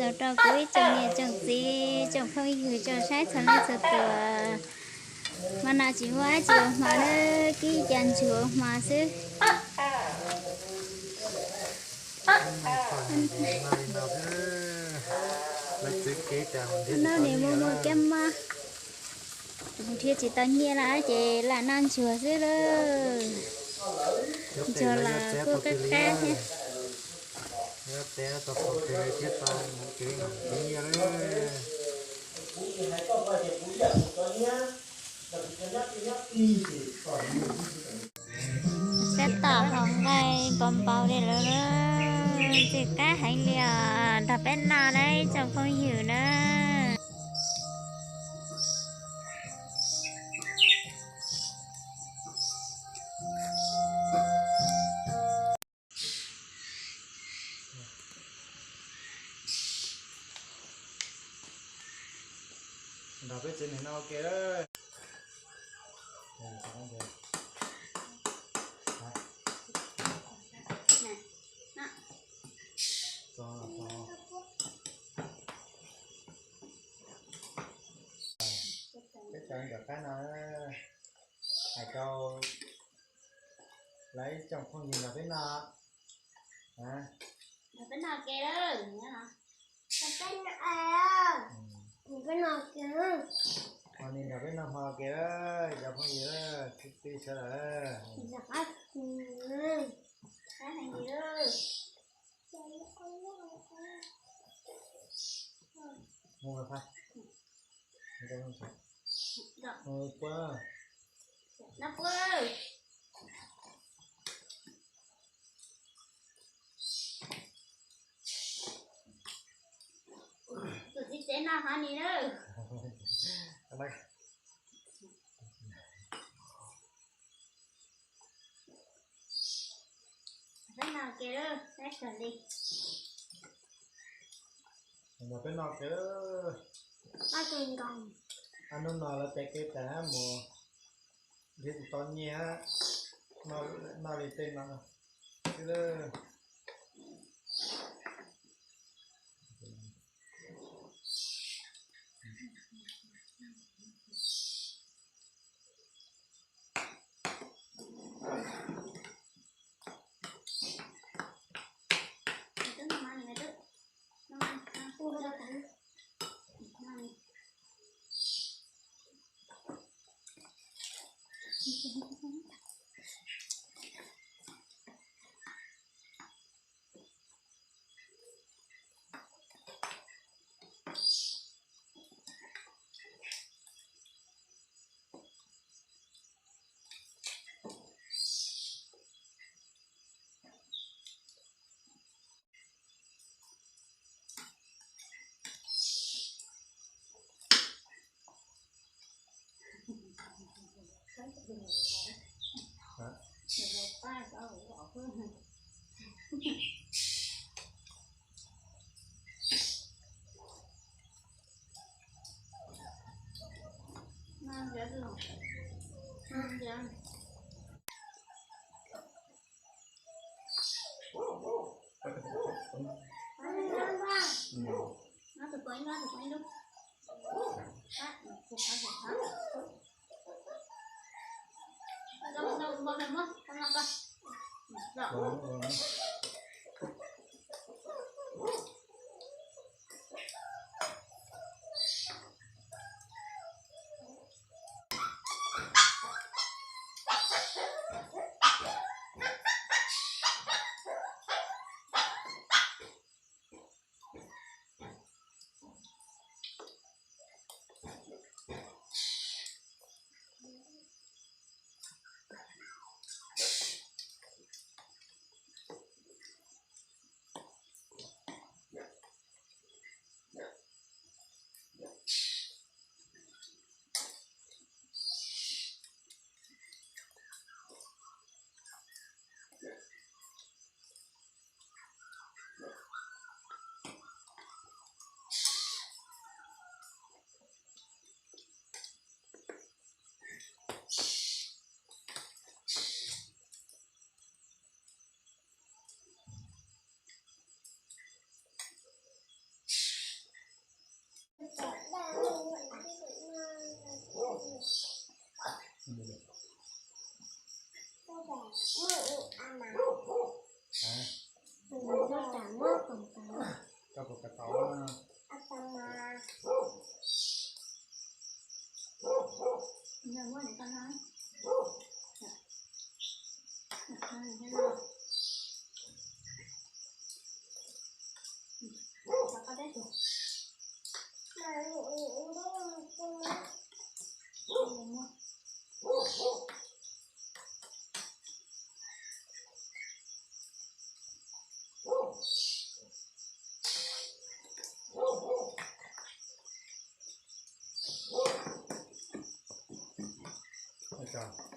Rau kuv ib tsoom niam tsoom txiv tsoom phooj ywg tsoom saib txhua leej txhua tus, mas no tsis muaj dab tsi ua hmo na, kib cov ntsuag ua hmo xwb. Noj niam muaj muaj kab mob, kuv thiaj tsis tau nyiaj lawm ces lam noj ntsuag xwb lauj. Ntsuag los kuj qab qab thiab. Tab tom haus nqaij npau npau li lawm, ntxim qab heev li os, nrog peb noj na ib tsoom phooj ywg na. Nrog peb tsev neeg noj ua ke. Peb cov ncov qab no hais rau lawv ib tsoom phooj ywg nrog peb noj. Nrog peb noj ke lawm. Peb noj ke. Ho nim nrog peb noj hmo ke lawm cov phooj ywg, twb twb sawv daws. Mus, mus puab. Tus txiv tsev no hov ni na. Peb noj ke, peb noj ke. Ab, hnub no lawv tes kev tas mus, nrhiav tsis tau nyiaj, noj li tej no xwb. Ua cas?